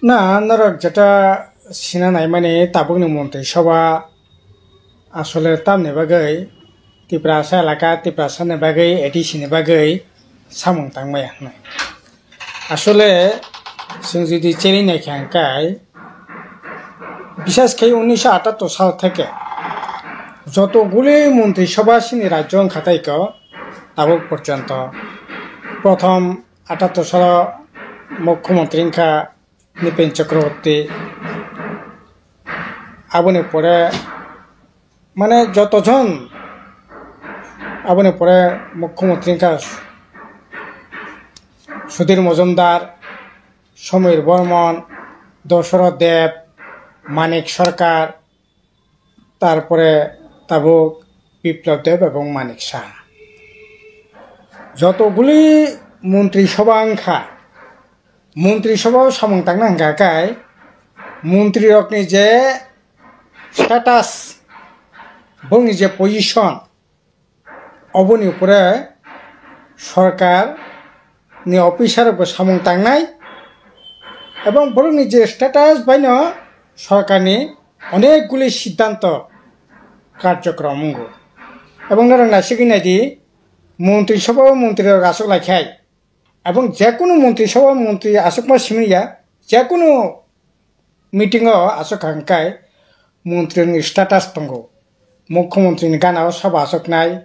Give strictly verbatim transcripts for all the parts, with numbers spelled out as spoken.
Na norok jeta sina naimani tabukni montri soba asole tamni bagwi Tiprasa elaka Tiprasani bagwi A D C ni bagwi samung tangmaya hwnwi. Asole chwng jodi cheri naikha hwnkhe, bisas khe unnisho atattor sal theke joto guli montri soba sini rajyo wngkha taiko tabuk porjonto. Prothom atattor salo mukhyamantri wngkha Nipen Chakraborty. Aboni pore mane joto jon, aboni pore mukhyamantri wngkha Sudhir Mojumdar, Samir Barman, Dasarath Deb, Manik Sarkar, tarpore tabuk Biplab Deb ebong Manik Saha. Joto guli montri soba wngkha. Montri soba o samung tangna hwnkha khe montri rokni je status, bongni je position, oboni upore sorkar ni officer rok bo samung tangnai, ebong borokni je status baino sorkar ni onek guli siddhanto karjokrom wngo. Ebong norok naisigwi naidi, montri soba o montri rok aswk lai khai, ebong jekunu montri soba o montri aswkma simi ya, jekunu meeting o aswk hwnkhe montri ni status tongo, mukhyamantri ni gana o sabo aswknai,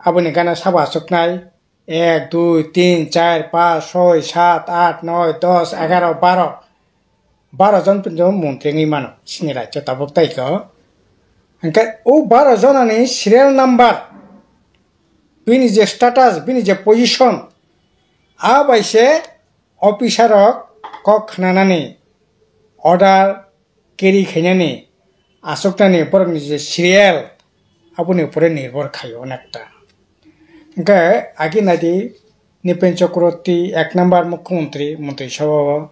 aboni gana sabo aswknai, ek, dui, tin, char, panch, soi, sat, aat, noi, dos, egaro, baro, baro jon porjonto montri wngwi mano chini rajyo tabuk taiko. Hwnkhe o baro jonani serial number, bini je status, bini je position, a bai se officer rok kok khnanani, order carry khainani, aswknani borokni je serial, aboni upore nirbhor khaio onekta. Hwnkhe agi naidi, Nipen Chakraborty ek number mukhyamantri, montri soba o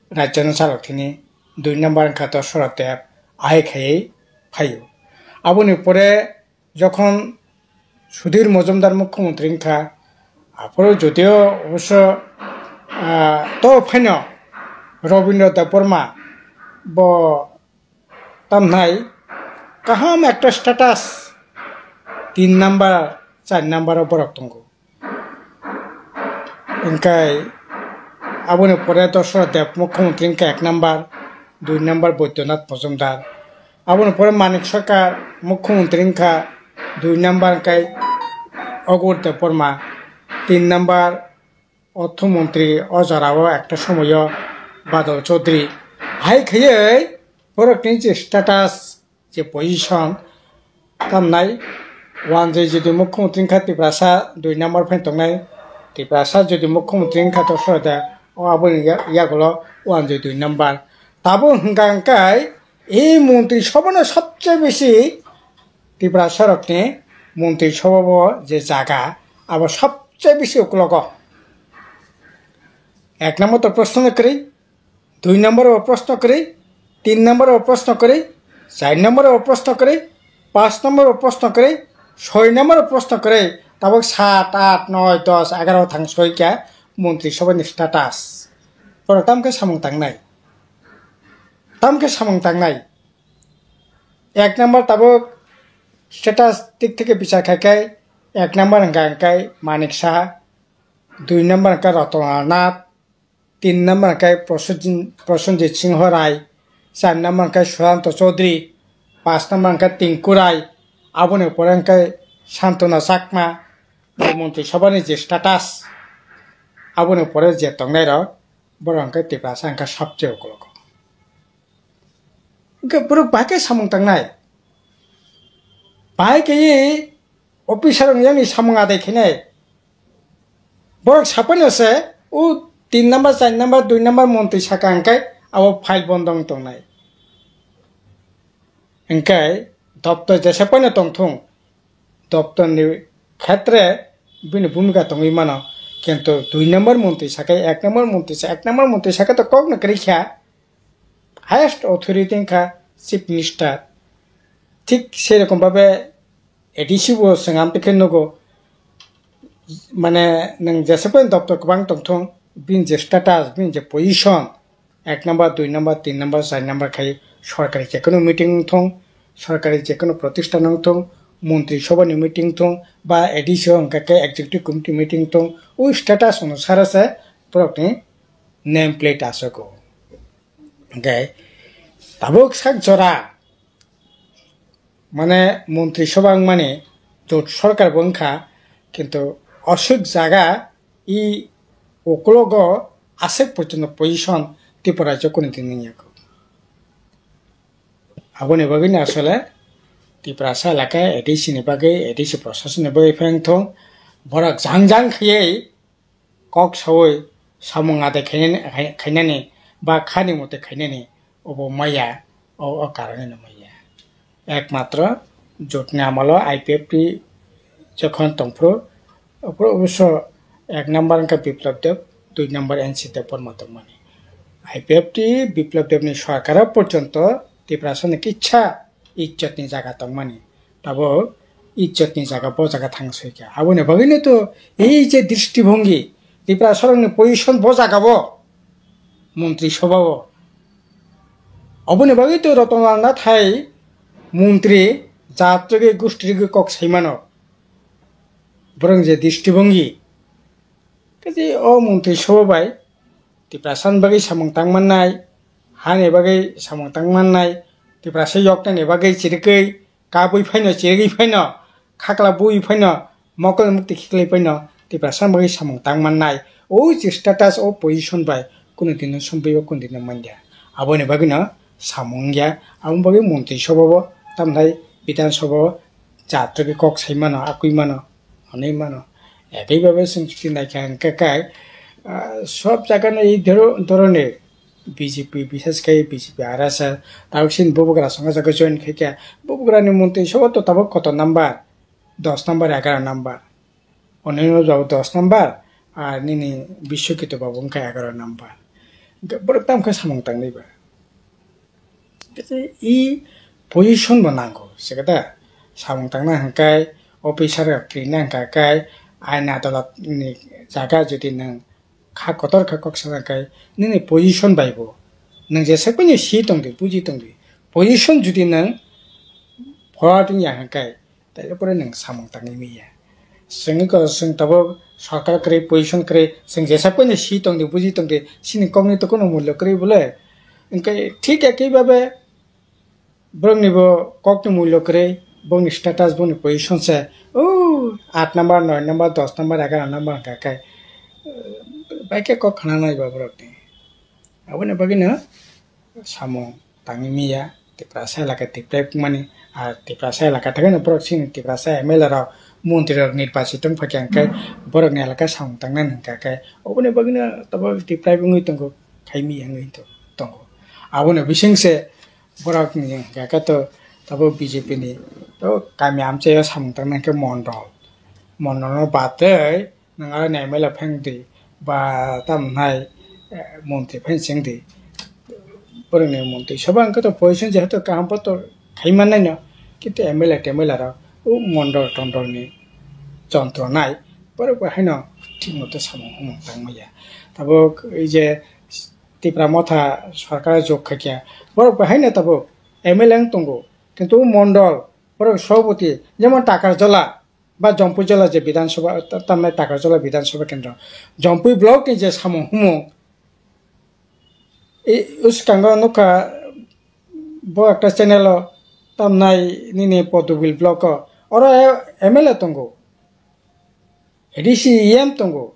rajyo no chalok thini, dui number wngkha Dasarath Deb, ahai khaiwi phaio. Aboni pore jokhon Sudhir Mojumdar mukhyamantri wngkha, aphuru jodio obosso, ah, to phaino Rabindra Debbarma bo tamnai kaham ekta status, tin number, char number o borok tongo. Hwnkhe aboni pore Dasarath Deb mukhyamantri wngkha ek number, dui number Baidyanath Mojumdar. Aboni pore Manik Sarkar mukhyamantri wngkha dui number hwnkhe Aghur Debbarma, tin number orthomontri o jorao ekta somoio Badal Chaudhary. Hai khaiwi borokni je status, je position tamnai, Wanjwi jodi mukhyamantri wngkha Tiprasa dui number phai tongnai, Tiprasa jodi mukhyamantri wngkha Dasarath Deb, o aboni ya-, yagulo Wanjwi dui number. Tabuk hwnkha hwnkhe e montri soba no sobse besi Tiprasa rokni montri soba bo je jaga, abo sobse besi uklogo. Ek number to proshno no kwrwi, dui number o proshno kwrwi, tin number o proshno kwrwi, char number o proshno kwrwi, panch number o proshno kwrwi, soi number o proshno kwrwi, tabuk sat, aat, noi, dos, egaro thang soi khe montri soba ni status. Borok tamo khe samung tangnai. Tamo khe samung tangnai. Ek number tabuk status dik theke bichar khai khe, ek number hwnkha hwnkhe Manik Saha, dui number hwnkha Ratan Lal Nath, tin number hwnkhe Prosenjit, Prosenjit Singho Rai, char number hwnkhe Sushanta Chaudhary, panch number hwnkhe Tinku Rai, aboni pore hwnkhe Santana Chakma, bo montri soba ni je status, aboni pore je tongnai rok, borok hwnkhe Tiprasa hwnkhe sobse ukologo. Hwnkhe borok bahai khe samung tangnai. Bahai khe officer wng yani samung adai khainai. Borok sapaino se o tin number, char number, dui number montri saka hwnkhe abo file bondo wng tongnai. Hwnkhe doptor jesa poino tongthung, doptorni khetre bini bhumika tongwi mano. Kintu dui number montri sakai ek number montri sa-, ek number montri sakai to kokno kwrwi kha, highest authority wngkha chief minister. Thik sei rokom babe A D C bo chwng amtwi khe nugo, mane nwng jesa poino doptor kwbang tongthung, bini je status, bini je position, ek number, dui number, tin number, char number khai sorkari jekono meeting wngthung, sorkari jekono protistan wngthung, montri sobha ni meeting thung ba A D C o hwnkha khe executive committee meeting thung, o status onusare se borok ni name plate aswk o. Hwnkhe tabuk sak jora mane montri sobha wngmani jot sorkar bo wngkha, kintu aswk jaga i uklogo aswk porjonto position Tripura rajyo kunu din wngya kho. Aboni bagwi no asole Tiprasa elaka A D C ni bagwi, A D C prosason ni bagwi phai wngthung, borok jang jang khaiwi kok sawi samung adai khainani, khainani ba khani mote khainani obo maya, o, o karone no maya. Ekmatro jotni amalo I P F T jokhon tongphuru, ophuru oboso ek number wngkha Biplab Deb, dui number N C Debbarma tongmani. I P F T Biplab Debni sorkaro porjonto Tiprasani kisa ijjotni jaga tongmani. Tabuk ijjotni jaga bo jaga thang soikha. Aboni bagwino to ei je dristibhongi, Tiprasarokni position bo jaga bo, montri sobha bo. Oboni bagwi to Ratan Lal Nathai montri jat rwgwi gusti rwgwi kok saimano. Borok je dristibhongi, kaje o montri sobha bai Tiprasani bagwi samung tang mannai, hani bagwi samung tang mannai, Tiprasa yoknani bagwi chirikwi, kabwi phaino, chirigwi phaino, khakla bui phaino, mokol mukti khiklai phaino, Tiprasa bagwi samung tang mannai. O je status, o position bai kunu dino sumbui o kunu dino manya. Aboni bagwino samung wngya. Aboni bagwi montri sobha bo tamthai Bidhan Sabha o jat rwgwi kok sai mano, akwi mano, hwnwi mano. Ekaibabe chwng chuti naikha hwnkhe kai, ah, sob jagano ei dhoro-, dhoroner B J P, bishes khai B J P R S S, tabuk sini bubagra songha jaga join khaikha. Bubagrani montri sobha to tabuk koto number? Dos number, egaroh number. Onino jago dos number, ar nini Biswakito babu wngkha egaroh number. Hwnkhe borok tamo khe samung tangnai ba? Kaisa i position bo nango, se khe da? Samung tangna hwnkhe, officer rok kwrwina hwnkha khe, ain adalat ni jaga jodi nwng kha kotor khe kok sana khe, nini position bai bo nwng jesa khe si tongdi, buji tongdi. Position jodi nwng forward wngya hwnkhe, taile pore nwng samung tangwi manya. Chwngwi ko chwng tabuk sorkar kwrwi, position kwrwi, chwng jesa khe si tongdi, buji tongdi, sini kokni to kono mullo kwrwi bole. Hwnkhe thik ekhi babe borokni bo kokni mullo kwrwi, bongni status, bongni position se, o, aat number, noi number, dos number, egaroh number hwnkha khe, bai khe kok khna nai ba borokni. Aboni bagwino samung tangwi manya, Tiprasa elaka tiplai mani, ar Tiprasa elaka thangwi no borok chini Tiprasa M L A rok, montri rok nirbachiton phaikha hwnkhe borokni elaka samung tangnani hwnkha khe, oboni bagwino tabuk tiplai wngwi tongo, khai manya wngwi to-, tongo. Aboni bising se borokni hwnkha khe to tabuk B J P ni to kami amchaio samung tangnai hwnkhe mondol, mondol no batwi nwng aroni M L A phai wngdi ba tamo wngnai, eh, montri phai wngdi. Borokni montri soba hwnkhe to position jehetu kaham poto khai mannai no, kintu M L A T M L A rok o mondol tondol ni jontro nai, borok bo haino thik moto samung humung tang manya. Tabuk ei je Tipra Motha sorkar jok khaikha, borok bo haino tabuk M L A wng tongo, kintu o mondol borok sobhapati jemon Takarjala, ba Jompui Jola je Bidhan Sabha, ta-, tamnai Takarjala Bidhan Sabha Kendra, Jompui block ni je samung humung, i, uskango nukha bo ekta channel o, tamnai nini Podobil block o, oro M L A tongo, A D C E M tongo,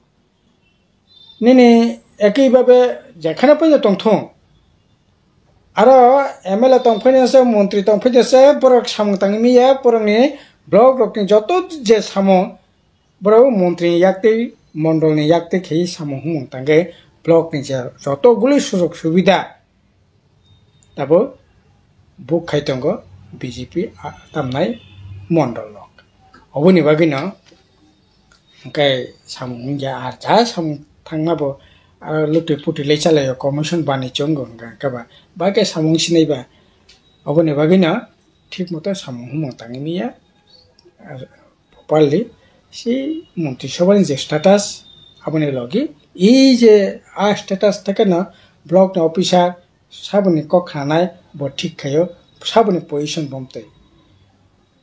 nini ekhi babe jekhane poino tongthung. Aro M L A tongphainase, montri tongphainase, borok samung tangwi manya, borokni block rokni joto je samung, borok montri ni yaktwi, mondol ni yaktwi khe samung humung tangwi block ni je joto guli sujok subida tabuk book khai tongo B J P a-, tamnai mondol rok. Oboni bagwino hwnkhe samung wngya, ar ja samung thangma bo, ah, lutui putui lai chalaio, commission bani chongo hwnkha khe ba, ba khe samung sinai ba. Oboni bagwino thik moto samung humung tangwi manya, ah, properly si montri sobha ni je status, aboni logi ei je a status theke no Block ni officer saboni kok khananai bo thik khaio, saboni position bomtwi.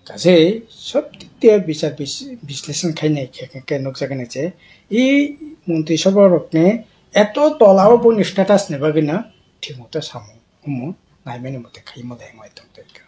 Kaje sob dik diya bichar bis-, bisleshon khainai khe, khe, khe nukjagani je i montri sabha rokni eto tolao boni status ni bagwino thik moto samo humo naimani mote khaimo de wngwi tongtwi kha.